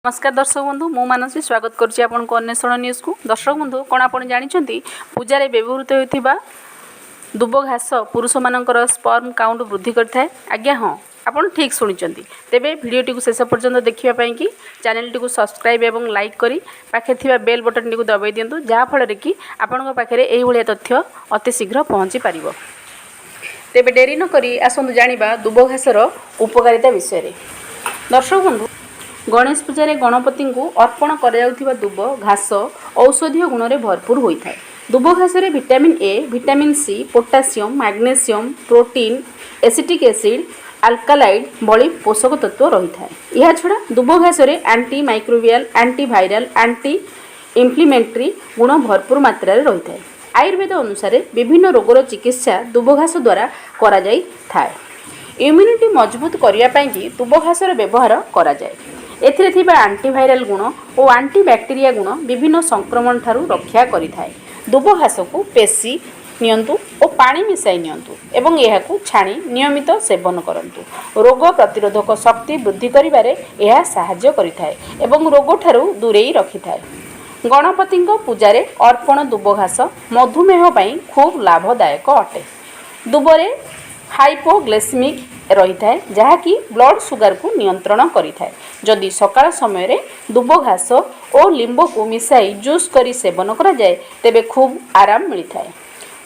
ନମସ୍କାର ଦର୍ଶକ ବନ୍ଧୁ, ମୁଁ ମାନସୀ ସ୍ୱାଗତ କରୁଛି ଆପଣଙ୍କୁ ଅନ୍ୱେଷଣ ନ୍ୟୁଜ୍କୁ। ଦର୍ଶକ ବନ୍ଧୁ, କ'ଣ ଆପଣ ଜାଣିଛନ୍ତି, ପୂଜାରେ ବ୍ୟବହୃତ ହେଉଥିବା ଦୁବ ଘାସ ପୁରୁଷମାନଙ୍କର ସ୍ପର୍ମ କାଉଣ୍ଟ ବୃଦ୍ଧି କରିଥାଏ? ଆଜ୍ଞା ହଁ, ଆପଣ ଠିକ୍ ଶୁଣିଛନ୍ତି। ତେବେ ଭିଡ଼ିଓଟିକୁ ଶେଷ ପର୍ଯ୍ୟନ୍ତ ଦେଖିବା ପାଇଁକି ଚ୍ୟାନେଲଟିକୁ ସବସ୍କ୍ରାଇବ୍ ଏବଂ ଲାଇକ୍ କରି ପାଖରେ ଥିବା ବେଲ୍ ବଟନ୍ଟିକୁ ଦବାଇ ଦିଅନ୍ତୁ, ଯାହାଫଳରେ କି ଆପଣଙ୍କ ପାଖରେ ଏଇଭଳିଆ ତଥ୍ୟ ଅତି ଶୀଘ୍ର ପହଞ୍ଚି ପାରିବ। ତେବେ ଡେରି ନକରି ଆସନ୍ତୁ ଜାଣିବା ଦୁବ ଘାସର ଉପକାରିତା ବିଷୟରେ। ଦର୍ଶକ ବନ୍ଧୁ, ଗଣେଶ ପୂଜାରେ ଗଣପତିଙ୍କୁ ଅର୍ପଣ କରାଯାଉଥିବା ଦୁବ ଘାସ ଔଷଧୀୟ ଗୁଣରେ ଭରପୁର ହୋଇଥାଏ। ଦୁବ ଘାସରେ vitamin A, vitamin C, potassium, magnesium, protein, acetic acid, alkaloid ଭଳି ପୋଷକ ତତ୍ତ୍ୱ ରହିଥାଏ। ଏହାଛଡ଼ା ଦୁବ ଘାସରେ anti microbial, anti viral, anti inflammatory ଗୁଣ ଭରପୁର ମାତ୍ରାରେ ରହିଥାଏ। ଆୟୁର୍ବେଦ ଅନୁସାରେ ବିଭିନ୍ନ ରୋଗର ଚିକିତ୍ସା ଦୁବ ଘାସ ଦ୍ୱାରା କରାଯାଇଥାଏ। ଇମ୍ୟୁନିଟି ମଜବୁତ କରିବା ପାଇଁକି ଦୁବ ଘାସର ବ୍ୟବହାର କରାଯାଏ। ଏଥିରେ ଥିବା ଆଣ୍ଟିଭାଇରାଲ ଗୁଣ ଓ ଆଣ୍ଟି ବ୍ୟାକ୍ଟେରିଆ ଗୁଣ ବିଭିନ୍ନ ସଂକ୍ରମଣ ଠାରୁ ରକ୍ଷା କରିଥାଏ। ଦୁବ ଘାସକୁ ପେଶି ନିଅନ୍ତୁ ଓ ପାଣି ମିଶାଇ ନିଅନ୍ତୁ ଏବଂ ଏହାକୁ ଛାଣି ନିୟମିତ ସେବନ କରନ୍ତୁ। ରୋଗ ପ୍ରତିରୋଧକ ଶକ୍ତି ବୃଦ୍ଧି କରିବାରେ ଏହା ସାହାଯ୍ୟ କରିଥାଏ ଏବଂ ରୋଗଠାରୁ ଦୂରେଇ ରଖିଥାଏ। ଗଣପତିଙ୍କ ପୂଜାରେ ଅର୍ପଣ ଦୁବ ଘାସ ମଧୁମେହ ପାଇଁ ଖୁବ୍ ଲାଭଦାୟକ ଅଟେ। ଦୁବରେ ହାଇପୋଗ୍ଲାଇସେମିକ୍ ରହିଥାଏ, ଯାହାକି ବ୍ଲଡ଼ ସୁଗାରକୁ ନିୟନ୍ତ୍ରଣ କରିଥାଏ। ଯଦି ସକାଳ ସମୟରେ ଦୁବ ଘାସ ଓ ଲିମ୍ବକୁ ମିଶାଇ ଜୁସ୍ କରି ସେବନ କରାଯାଏ, ତେବେ ଖୁବ୍ ଆରାମ ମିଳିଥାଏ।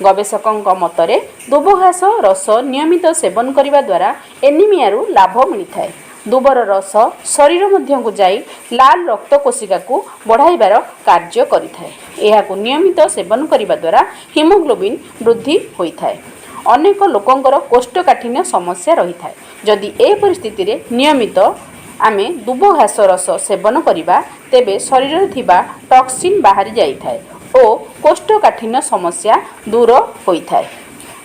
ଗବେଷକଙ୍କ ମତରେ ଦୁବ ଘାସ ରସ ନିୟମିତ ସେବନ କରିବା ଦ୍ୱାରା ଏନିମିଆରୁ ଲାଭ ମିଳିଥାଏ। ଦୁବର ରସ ଶରୀର ମଧ୍ୟକୁ ଯାଇ ଲାଲ ରକ୍ତ କୋଷିକାକୁ ବଢ଼ାଇବାର କାର୍ଯ୍ୟ କରିଥାଏ। ଏହାକୁ ନିୟମିତ ସେବନ କରିବା ଦ୍ୱାରା ହିମୋଗ୍ଲୋବିନ୍ ବୃଦ୍ଧି ହୋଇଥାଏ। ଅନେକ ଲୋକଙ୍କର କୋଷ୍ଠକାଠିନ୍ୟ ସମସ୍ୟା ରହିଥାଏ। ଯଦି ଏ ପରିସ୍ଥିତିରେ ନିୟମିତ ଆମେ ଦୁବ ଘାସ ରସ ସେବନ କରିବା, ତେବେ ଶରୀରରେ ଥିବା ଟକ୍ସିନ୍ ବାହାରି ଯାଇଥାଏ ଓ କୋଷ୍ଠକାଠିନ୍ୟ ସମସ୍ୟା ଦୂର ହୋଇଥାଏ।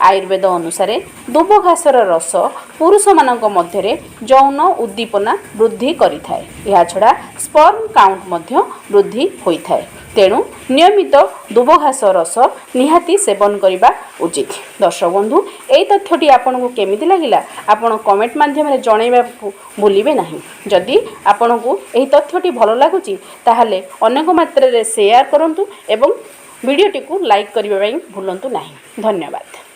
ଆୟୁର୍ବେଦ ଅନୁସାରେ ଦୁବ ଘାସର ରସ ପୁରୁଷମାନଙ୍କ ମଧ୍ୟରେ ଯୌନ ଉଦ୍ଦୀପନା ବୃଦ୍ଧି କରିଥାଏ। ଏହାଛଡ଼ା ସ୍ପର୍ମ କାଉଣ୍ଟ ମଧ୍ୟ ବୃଦ୍ଧି ହୋଇଥାଏ। ତେଣୁ ନିୟମିତ ଦୁବ ଘାସ ରସ ନିହାତି ସେବନ କରିବା ଉଚିତ। ଦର୍ଶକ ବନ୍ଧୁ, ଏହି ତଥ୍ୟଟି ଆପଣଙ୍କୁ କେମିତି ଲାଗିଲା, ଆପଣ କମେଣ୍ଟ ମାଧ୍ୟମରେ ଜଣାଇବାକୁ ଭୁଲିବେ ନାହିଁ। ଯଦି ଆପଣଙ୍କୁ ଏହି ତଥ୍ୟଟି ଭଲ ଲାଗୁଛି, ତାହେଲେ ଅନେକ ମାତ୍ରାରେ ସେୟାର କରନ୍ତୁ ଏବଂ ଭିଡ଼ିଓଟିକୁ ଲାଇକ୍ କରିବା ପାଇଁ ଭୁଲନ୍ତୁ ନାହିଁ। ଧନ୍ୟବାଦ।